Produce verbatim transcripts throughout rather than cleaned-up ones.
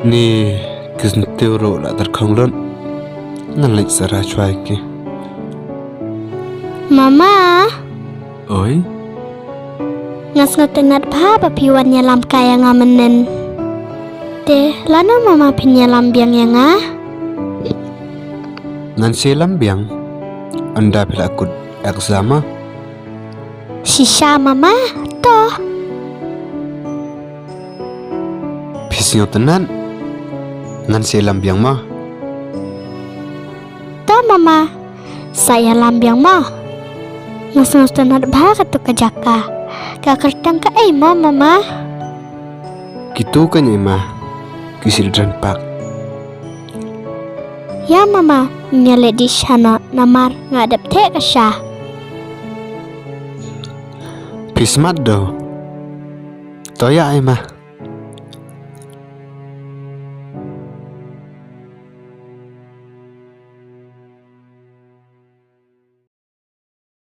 Ni ki syntiew ruh la tyrkhong lut. Ngan leit sara chwa ïa ki. Mama. Oi. Nga sngewtynnat bha ba phi wan ïalam kai ïa nga mynnin. Te lano mama phin ïalam biang ïa nga? Ngan sa ïalam biang ynda phi la kut exam ma. Shisha mama. To. Phi sngewtynnat? Ngan sa ïalam biang ma. To mama. Sa ïalam biang ma. Nga sngewtynnat bha katu ka jaka. Ka kyrteng kaei mo mama? Kitu ka ngi ma. Ki Children Park. Ïa mama, ngin ïa leit dih shano namar nga dep theh ka sha. Phi smat do. To ïa ai ma.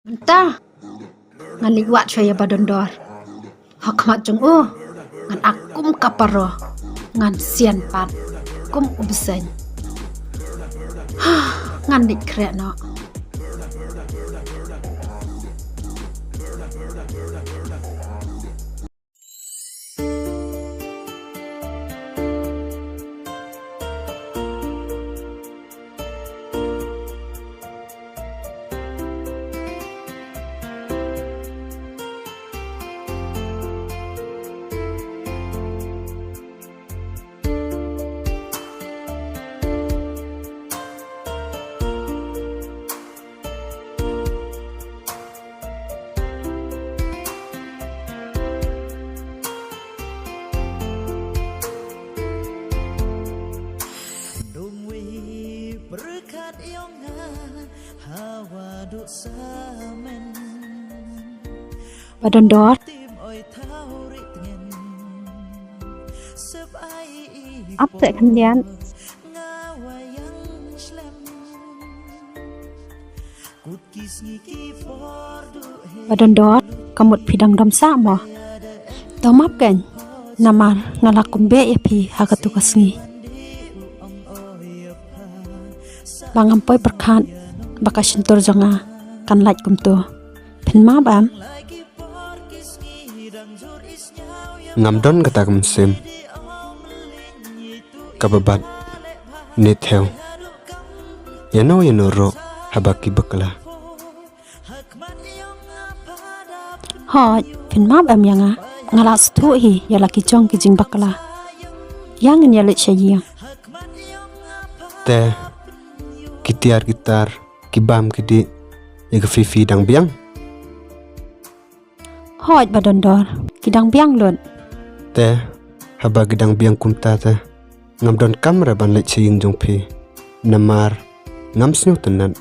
Mynta ngan leit wad shuwa ïa Ba Dondor. Ha khmat jong u ngan ak kum ka paro, ngan sian pat kum u bseiñ. Ngan leit khreh noh. Ba Dondor. Ap te khyndiat. Ba Dondor, ka mut phi dang dom sah mo? To map kein, namar nga la kum beh ïa phi ha katu ka sngi. Ba ngam poi pyrkhat ba ka shyntur jong nga kan lait kumto. Phin map em? Ngam don kata ka mynsiem kaba bat ne thew ïano ïano ruh haba ki bakla. Hooid, phin map em ïa nga? Nga la sngewthuh hi ïa la ki jong ki jingbakla. Ïa ngin ïa leit sha ïing. Te ki tiar ki tar, ki bam ki dih, ïa ka Fifi dang biang? Hooid Ba Dondor, ki dang biang lut. Te haba ki dang biang kumta te ngam donkam re ban leit sha ïing jong phi, namar ngam sngewtynnat.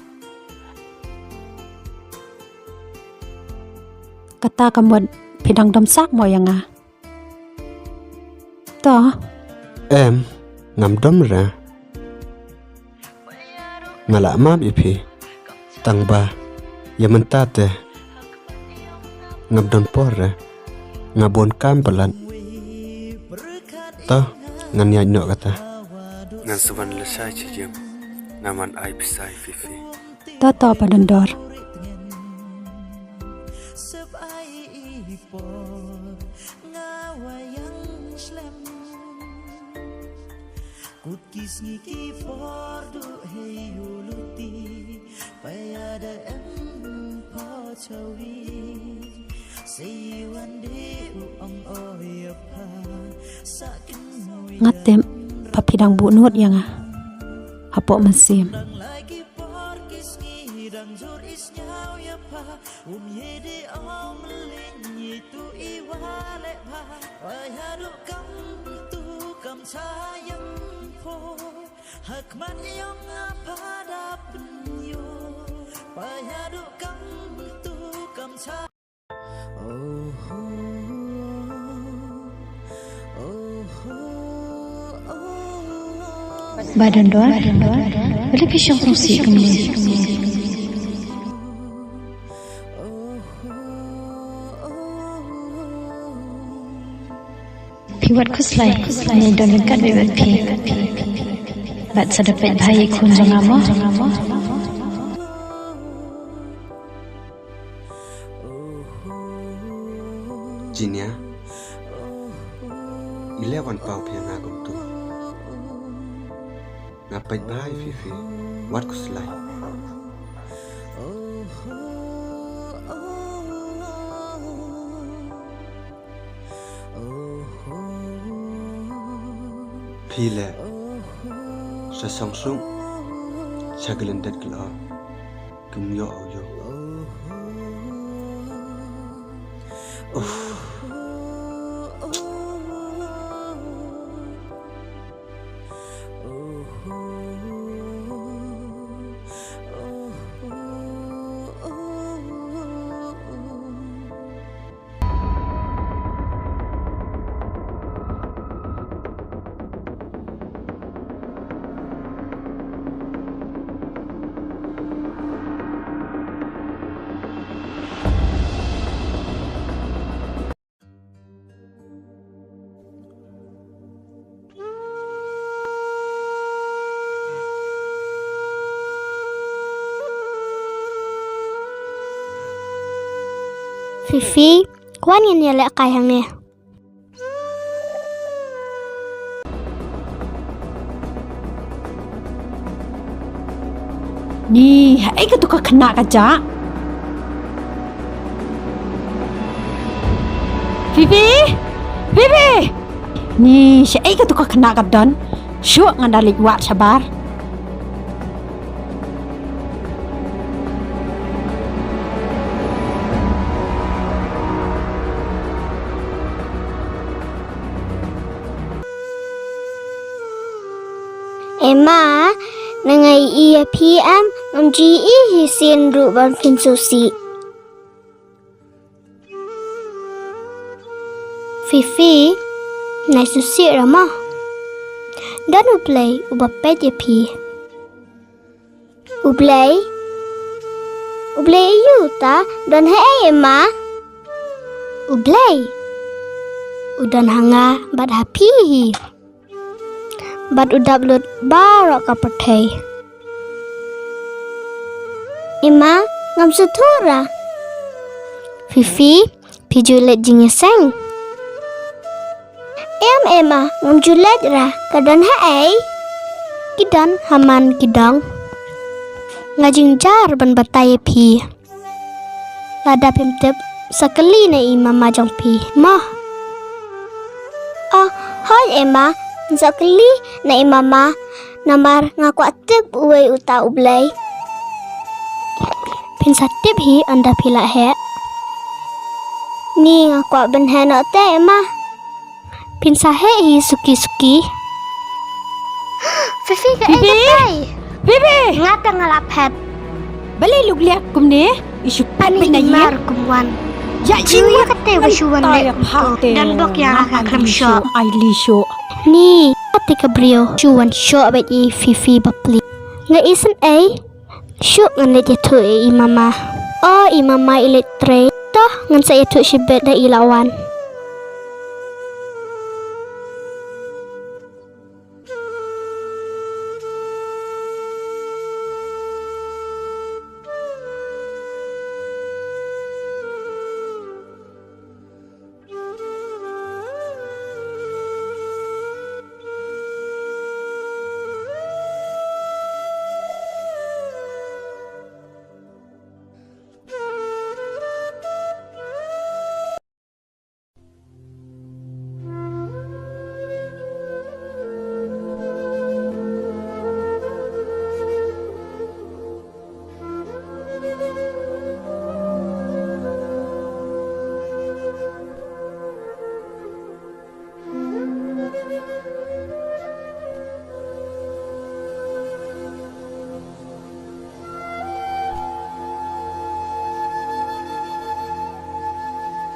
Kata ka mut phi dang dom sah mo ïa nga? To. Em, ngam dom re. Nga la map ïa phi. Tang ba ïa mynta te ngam don por re. Nga bun kam palat. To, ngan ïaid noh kata. Ngan sa wan lashai sha ïing. Ngan wan ai pisa ïa Fifi. To to Ba Dondor. Nga tip ba phi dang buh nud ïa nga hapoh mynsiem. Ba Dondor, balei phi shong sngewsih kumne? Phi Wat khuslai, ngi don ryngkat bad phi. Bad sa da peit bha ïa i khun jong nga mo. Jinia, i leh wan paw phi ïa nga kumto. Nga peit bha ïa phi phi. Wat khuslai. Phi leh sha song suk, sha ka lyndet ka lyoh, kim ïoh u ïoh. Uff. Fifi, kwah ngin ïalehkai hangne. Ni, haei katu ka khynnah ka jah? Fifi! Fifi! Ni, shaei katu ka khynnah ka don? Shuh ngan da leit wad shabar. Emma, nga ïohi ïa phi em, ngam ju ïohi hi sien ruh ban pynsuhsih. Fifi, nai suhsih ra mo. Don U Blei uba peit ïa phi. U Blei? U Blei aïu uta, don haei Emma? U Blei u don ha nga bad ha phi hi. Bad u dap lut baroh ka pyrthei. Emma, ngam sngewthuh ra. Fifi, phi ju leit jingïaseng? Em Emma, ngam ju leit ra, ka don haei? Ki don ha man ki dong. Nga jynjar ban batai ïa phi. Lada phim tip, sa kylli na i mama jong phi mo. Oh, hooid Emma, sa kylli na i mama. Namar nga kwah tip uei uta U Blei. Phin sa tip hi ynda phi la heh. Ni, nga kwah ban heh noh te Emma. Phin sa heh hi suki suki. Fifi, kaei katai? Fifi! Nga te nga la phet. Balei lukliak kumne? I shu phet beit na ïing. Mar kum wan. Ïa jingwan katai ba shu wan leh kumto. Don bok ïa nga khlem shoh. Ai li shoh. Ni, katai ka briew shu wan shoh beit ïa i Fifi bapli. Nga isynei. Shuh ngan leit ïathuh ïa i mama. O i mama i leit trei. To ngan sa ïathuh shibit da i la wan.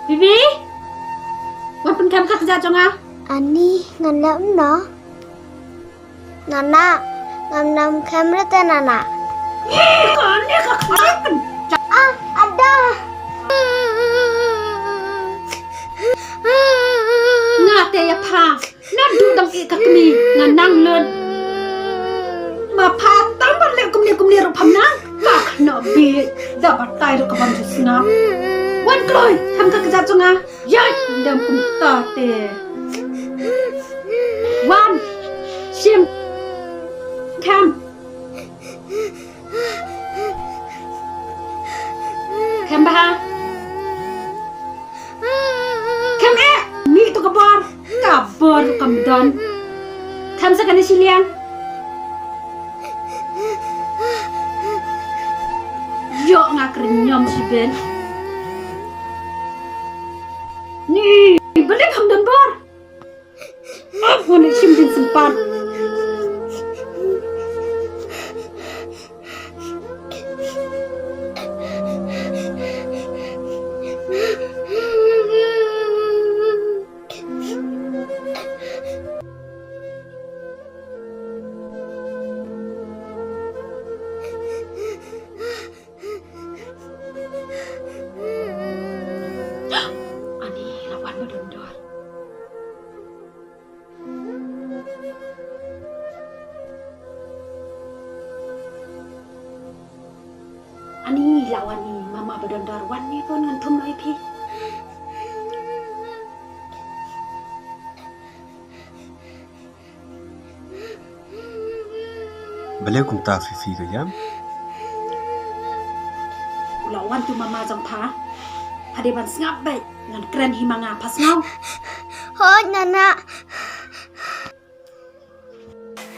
Bibi, wan pynkhem ka kjat jong nga. Ani, ngan leh kumno? Nana, ngam nang khem re te nana. Ni, kane ka kjat. Ah, ada. Nga te ïa pha. Tang i ka kmie nga nang lut. Ma pha tang ban leh kumne kumne ruh pham nang. Ka khana bi da batai ruh ka bam ju sngap. Wan kloi tham ka kjat jong nga. Yai dam kumta te. Wan shim. Kham. Kham bha. Kham eh. Mih tu ka bor. Ka bor kam don. Kham sa kane shiliang. Ïoh nga kren ñiom shibit. Ni, balei kham don bor? Ap, ngan ïa shim dieng sympat. Ani, la wan ba don dor. Ani, la wan i mama ba don dor, wan ne khun, ngan thum noh ïa phi. Balei kumta Fifi ka ïam? U la wan tu mama jong pha. Pha dei ban sngap beit, ngan kren hi ma nga, pha sngew. Hooid nana.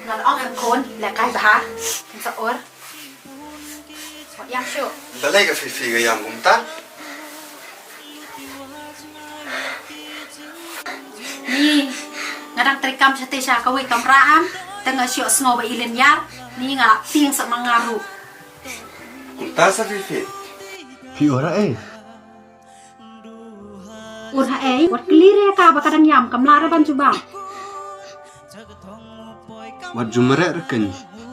Nga la ong em khun, leh kai bha. Kin sa ur. Wat ïam shuh. Balei ka Fifi ka ïam kumta? Ni, nga dang trei kam shatei sha kawei kamra em, te nga shu sngew ba i lynñiar, ni nga la tieng sa ma nga ruh. Kumta sa Fifi. Phi ur ha ei? Ur ha ei, wat kylli re ka ba ka dang ïam, kam lah re ban jubab. Wat ju mareh re kein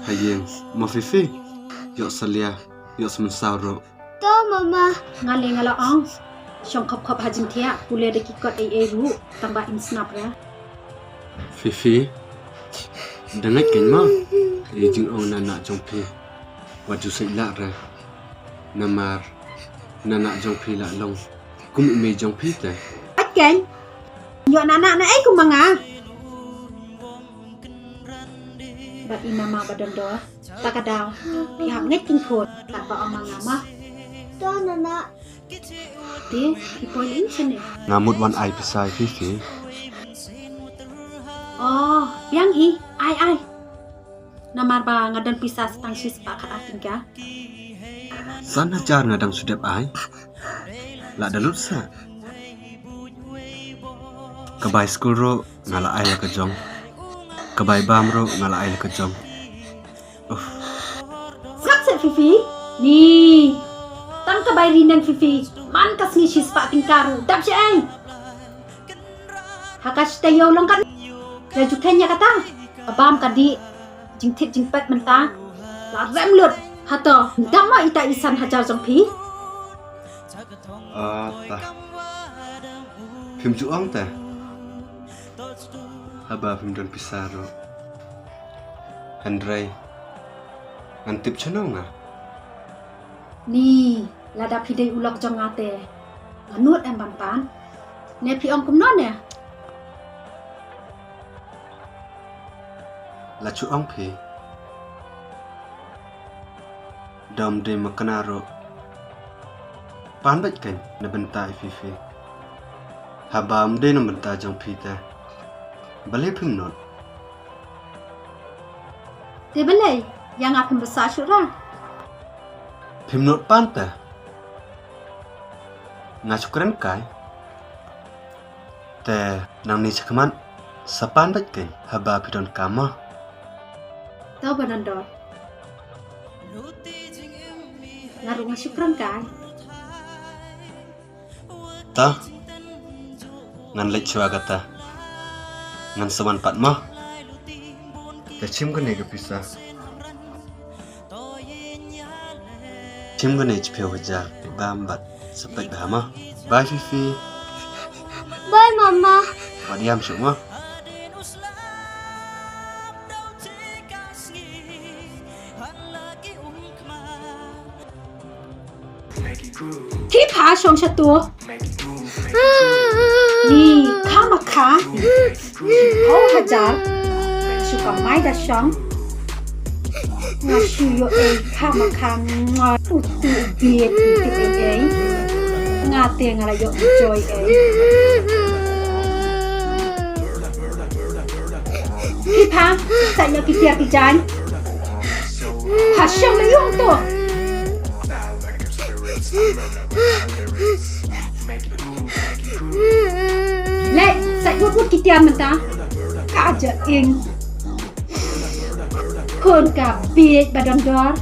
ha ïing, mo Fifi. Ïoh salia, ïoh sa mynsaw ruh. To mama. Nga leh nga la ong. Shong khop khop ha jingthiah, pule da ki kot ei ei ruh, tang ba im sngap re. Fifi. Da ngeit kein mo. Ïa jingong na nah jong phi. Wat ju sait lah re. Namar na nah jong phi la long kum i mei jong phi te. At kein. Ïoh na nah na ei kum ma nga. Bad i mama ba don dor. Ta ka daw. Phi hap ngeit kein khun. Kat ba ong ma nga ma. To na nah. Te, phi poi lynti shane? Nga mut wan ai pisa ïa phi Fifi. Oh, biang hi, ai ai. Namar ba nga don pisa sa tang shispah khatar tyngka. San hajar nga dang shu dep ai. La da lut sa. Ka bai skul ruh nga la ai la ka jong. Ka bai bam ruh nga la ai la ka jong. Uff. Sngap seh Fifi. Ni. Tang ka bai ri neng Fifi. Man ka sngi shispah tyngka ruh. Dap sha ei. Ha ka shi taïew long kat. La ju kheiñ ïa kata. Ka bam ka dih. Jingthied jingpeit mynta. La rem lut. Hato. Dap ma ita i san hajar jong phi. Ah, ta. Phim ju ong ta. Haba phim don pisa ruh. Hynrei ngan tip shano nga. Ni, lada phi dei u lok jong nga te. Nga nud em ban pan. Ne phi ong kumno ne? La shu ong phi. Da ym dei ma kane ruh. Pan beit kein na bynta i Fifi. Haba ym dei na bynta jong phi te. Balei phim nud? Te balei, ïa nga phim bsa shuh ra. Phim nud pan te. Nga shu kren kai. Te nangne shakhmat sa pan beit kein haba phi don kam mo. To ba don dor. Nga ruh nga shu kren kai. To. Ngan leit shuwa kata. Ngan sa wan pat mo. Te shim kane ka pisa. Shim kane shiphew hajar, bam bad sa peit bha mo. Bye Fifi. Bye mama. Wat ïam shuh mo. Ki pha shong shatu. Ni kha ma kha. Hau hajar. Shu ka mai da shong. Nga shu yo ei kha ma kha. Nga utu biet utu ei ei. Nga te nga la yo joy ei. Ki pha sa yo ki tiar ki jan. Ha shong le yong to. Le sa yo ki tiar mynta. Ka ja ing. Khun ka biet ba don dor.